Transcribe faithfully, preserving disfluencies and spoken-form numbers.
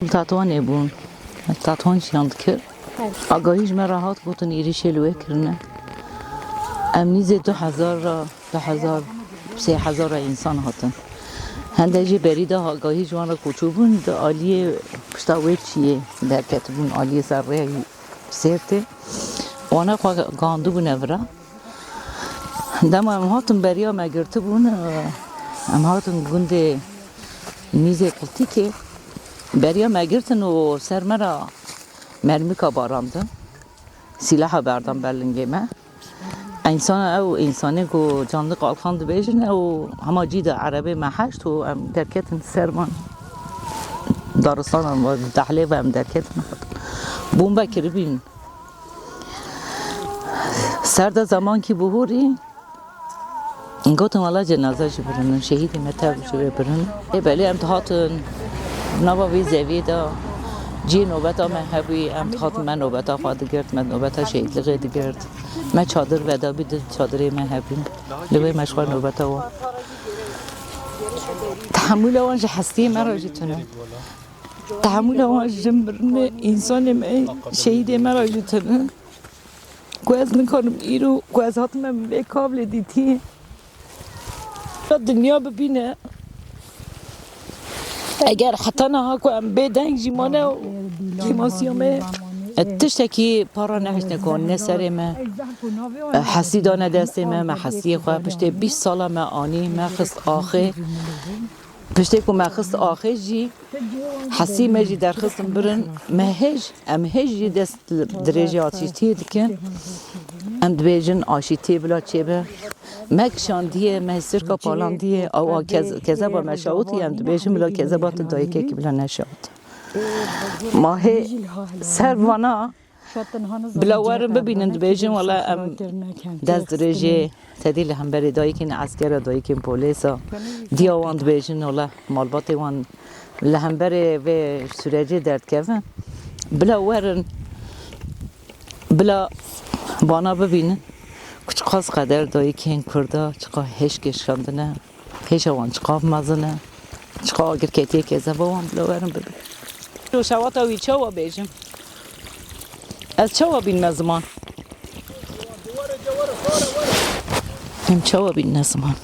Li Tetwanê bûn. Tetwan jiyan dikir. Agahî ji me re hat, gotin êrîşê li wê kirine. Em nîzê du hezar re, du hezar, sê hezar re însan hatin. Hende jî berî de agahî ji wan re ku çûbûn, di aliyê pişta wê çiyê derketibûn, aliyê ser rêya Sêrtê. Wana xwe gandibûne vira. Dema em hatin beriya me girtibûn, em hatin gundê nîzê Qultîkê. Beriya me girtin û ser me re mermîka barandin. Sîlaha berdan ber lingê me. Însan, ew însanê ku canlı kalkan dibêjin, ew hema cî de erebê me heşt û em derketin ser van daristanan ve dehlê ve em derketin. Bombe kiribîn. Ser de zemankî bihûrî, gotin wela cenaze jî birinin, şehîdê me tev ji wê birinin. Ê belê em dihatin nava vê zeviyê de cihê nobeta me hebûyî, em dihatin me nobeta xwe digirt, me nobeta şehîdliğê digirt. Me çadir vedabî di çadirê me hebûn. Li wê me ji xwe nobeta wan. Tehemûla wan ji hestiyê me re jî tune. Tehemûla wan ji mirinê însanê me, şehîdê me re jî tune. Ku ez nikarim îro ku ez hatime min vê kavlê dîtî. Ya dinya bibîne. Eger heta niha ku em bê deng jî mane û kêmasiya me, e, tiştekî para nehiştine ku ne serê me, e, hesî dane destê me, me hesiyê xwe piştê bîst sala me anî, me xist axê. Piştê ku me xist axê jî, hesî me jî derxistin birin, me hêj, em hêj jî dest dirêjê aşîtiyê dikin. Em dibêjin aşîtiyê bila çêbe. Me kişandiye, me sirka palandiye, awa kez-, kezeba me şawitî, em dibêjin bila kezeba tu dayikekî bila neşawit. Ma hê ser vana bila werin bibînin, dibêjin wela em dest dirêjê tedî li hemberê dayikên eskera, dayikên polêsa, diya wan dibêjin wela malbatê wan li hemberê vê sürecê derdikevin. Bila werin, bila bana bibînin ku çiqas qeder dayikên Kurda, çiqa hêj kêşandine, hêja wan çiqav mezin e, çiqa agirketiyê kezeba wan bila werin bibînin. Rojhewata wî çawa bêjim? Ez çawa bînme ziman? Em çawa bînne ziman?